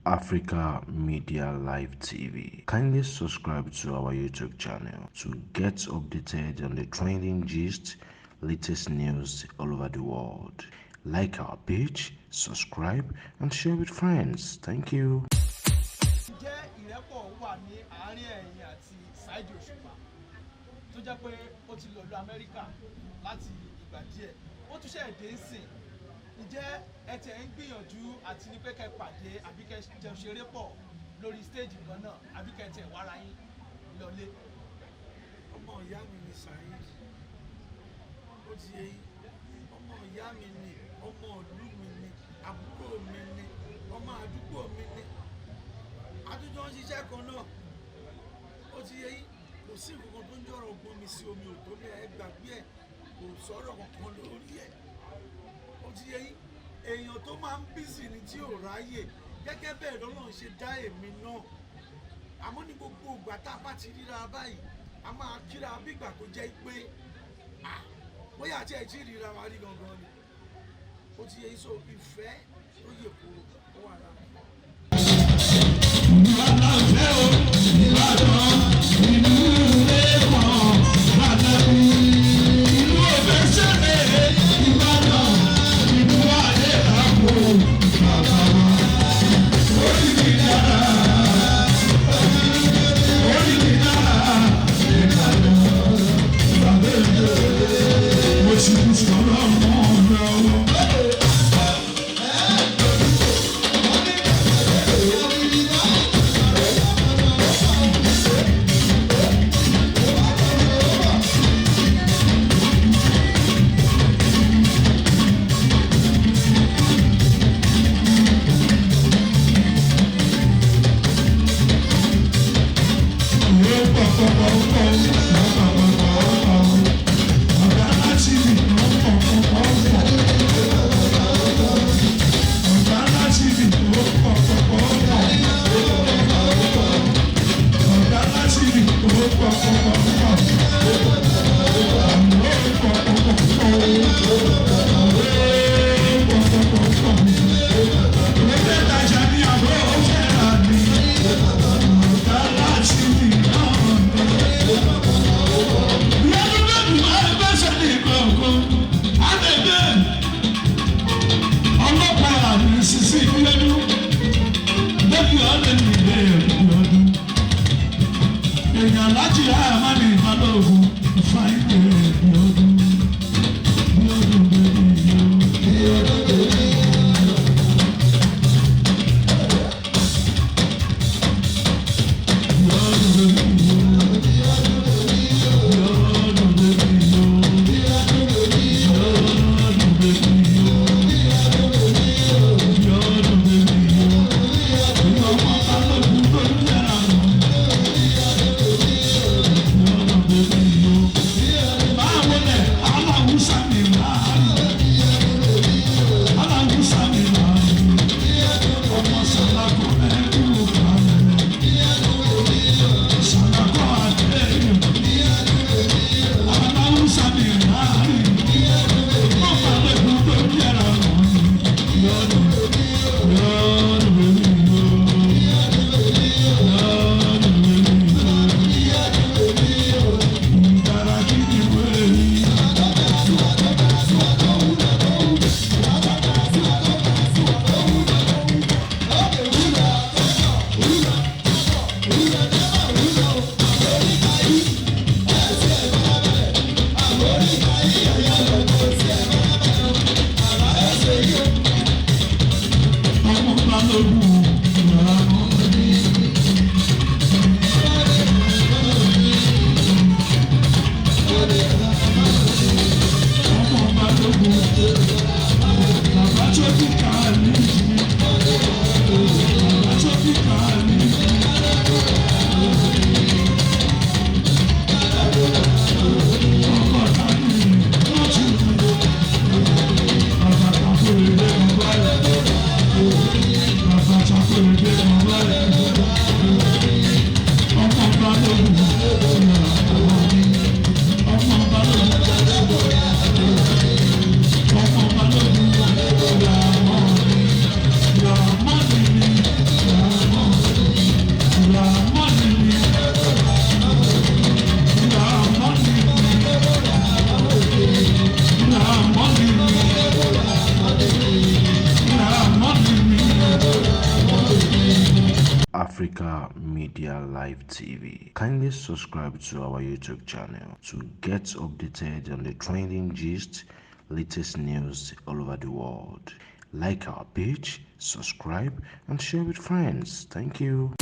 Africa Media Live TV. Kindly subscribe to our YouTube channel to get updated on the trending gist, latest news all over the world. Like our page, subscribe, and share with friends. Thank you. Ǹjẹ́ ìrẹ́pọ̀ wà ní àárín ẹ̀yin àti Saheed Òṣùpá, tó jẹ́ pé ó ti lọ lu Amẹ́ríkà láti ìgbà díẹ̀, ó tún ṣẹ̀ dé sìn? Ǹjẹ́ ẹ tẹ̀ ń gbìyànjú àti ní pé kẹ́ pàdé, àbí kẹ́ jẹun ṣeré pọ̀ lórí stage kan náà, àbí kẹ́ tẹ̀ wára yín lọlé? Ọmọ ìyá mi ni Saheed. Ó ti yé yín. Ọmọ ìyá mi ni, ọmọ ìlú mi ni, àbúrò mi ni, ọmọ àdúgbò mi ni. Àtúnjọ ń ṣiṣẹ́ kan náà. Ó ti yé yín. Kò sí nǹkan kan tó ń jọ̀rọ̀ gbọ́n mi sí omi ò tó ní. Ẹ gbàgbé ẹ̀, kò sọ̀rọ̀ kankan lórí ẹ̀. Ó ti yé yín. Èèyàn tó máa ń busy ni, tí ò ráyè. Gẹ́gẹ́ bẹ́ẹ̀ lọ́lọ́run ṣe dá èmi náà. Àmọ́ ní gbogbo ìgbà tá a bá ti ríra báyìí, a máa kíra bí ìgbà tó jẹ́ pé, ah, bóyá àti ẹ̀ tí ríra wa rí gangan ni. Ó ti yé yín. So ìfẹ́ tó yè kóró, ó wà lára. Ìbàdàn o, Ìbàdàn, ìlú Èkó, Ìbàdàn, ìlú Òbẹ́sẹ̀rẹ̀, Ìbàdàn, ìlú Adékàpọ̀, bàbá wa. Orí mi dára, orí mi dára, Ìbàdàn, bàbá mi. Mo ti kú sọ̀rọ̀ mọ́ lọ́wọ́. Ọlọ́pàá àmì sísí ìbílẹ̀dún lẹ́bi ọ̀lẹ́ ní ilé ìbílẹ̀dún. Èèyàn láti àmà ní ìbálòògùn ìfàyè ìbílẹ̀dún. Bíọ́dún bẹ́ẹ̀ ni yó. Bíọ́dún bẹ́ẹ̀ ni yó. Bíọ́dún bẹ́ẹ̀ ni yó. Bíọ́dún bẹ́ẹ̀ ni yó. Bíọ́dún bẹ́ẹ̀ ni yó. Ọmọ balógun tó ń jẹ́ra lọ. Bíọ́dún bẹ́ẹ̀ ni yó. Máa wọlé aláwùsá mi máa rí. Aláwùsá mi máa rí. Ọmọ sàlákọ̀ ẹ̀kú kalẹ̀. Sàlákọ̀ àdéhùn. Aláwùsá mi máa rí. Ọmọ balógun tó ń jẹ́ra lọ. Bíọ́dún bíọ́dún bẹ́ẹ̀ ni yó. Bíọ́dún bẹ́ẹ̀ ni yó. Ìdára kí ni wéyí? Ọmọ balógun ìyàwó. Ọmọ balógun, bàbá tó bí ká ní ìdí. Bàbá tó bí ká ní ìdí. Ọkọ̀ tani lọ́tù mi. Bàbá tàkó lè mọ báyìí. Bàbá tàkó lè mọ báyìí. Ọmọ balógun ìyàwó. Ọmọ balógun. Ọmọ balógun ìyàwó. Ìyàwó mi ni. Africa Media Live TV. Kindly subscribe to our YouTube channel to get updated on the trending gist, latest news all over the world. Like our page, subscribe, and share with friends. Thank you.